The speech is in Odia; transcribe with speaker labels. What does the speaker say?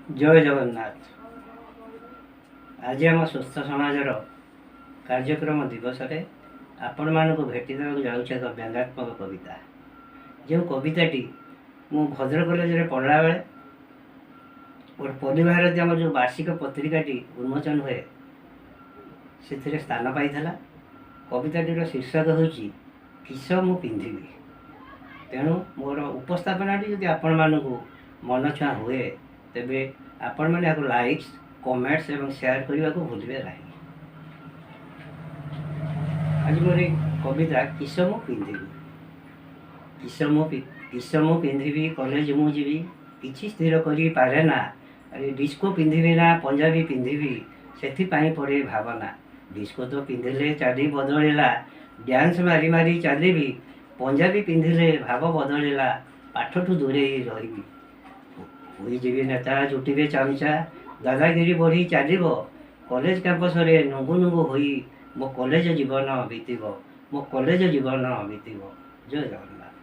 Speaker 1: ଜୟ ଜଗନ୍ନାଥ। ଆଜି ଆମ ସୁସ୍ଥ ସମାଜର କାର୍ଯ୍ୟକ୍ରମ ଦିବସରେ ଆପଣମାନଙ୍କୁ ଭେଟି ଦେବାକୁ ଯାଉଛି ଏକ ବ୍ୟଙ୍ଗାତ୍ମକ କବିତା, ଯେଉଁ କବିତାଟି ମୁଁ ଭଦ୍ରକ କଲେଜରେ ପଢ଼ିଲା ବେଳେ ଗୋଟେ ପଲ୍ଲୀଭାରତୀ, ଆମର ଯେଉଁ ବାର୍ଷିକ ପତ୍ରିକାଟି ଉନ୍ମୋଚନ ହୁଏ, ସେଥିରେ ସ୍ଥାନ ପାଇଥିଲା। କବିତାଟିର ଶୀର୍ଷକ ହେଉଛି କିସ ମୁଁ ପିନ୍ଧିବି। ତେଣୁ ମୋର ଉପସ୍ଥାପନାଟି ଯଦି ଆପଣମାନଙ୍କୁ ମନଛୁଆଁ ହୁଏ, ତେବେ ଆପଣମାନେ ଏହାକୁ ଲାଇକ୍ସ, କମେଣ୍ଟସ୍ ଏବଂ ସେୟାର କରିବାକୁ ଭୁଲିବେ ନାହିଁ। ଆଜି ମୋର ଏଇ କବିତା କିସ ମୁଁ ପିନ୍ଧିବି। କିସ ମୁଁ ପିନ୍ଧିବି, କଲେଜ ମୁଁ ଯିବି, କିଛି ସ୍ଥିର କରିପାରେ ନା। ଆରେ ଡିସ୍କୋ ପିନ୍ଧିବି ନା ପଞ୍ଜାବୀ ପିନ୍ଧିବି, ସେଥିପାଇଁ ପଡ଼େ ଭାବନା। ଡିସ୍କୋ ତ ପିନ୍ଧିଲେ ଚାଲି ବଦଳିଲା, ଡ୍ୟାନ୍ସ ମାରି ମାରି ଚାଲିବି। ପଞ୍ଜାବୀ ପିନ୍ଧିଲେ ଭାବ ବଦଳିଲା, ପାଠଠୁ ଦୂରେଇ ରହିବି। ହୋଇଯିବି ନେତା, ଜୁଟିବେ ଚାମଚା, ଦାଦାଗିରି ବଢ଼ି ଚାଲିବ। କଲେଜ କ୍ୟାମ୍ପସରେ ନୁଙ୍ଗୁ ନୁଙ୍ଗୁ ହୋଇ ମୋ କଲେଜ ଜୀବନ ବିତିବ, ମୋ କଲେଜ ଜୀବନ ବିତିବ। ଜୟ ଜଗନ୍ନାଥ।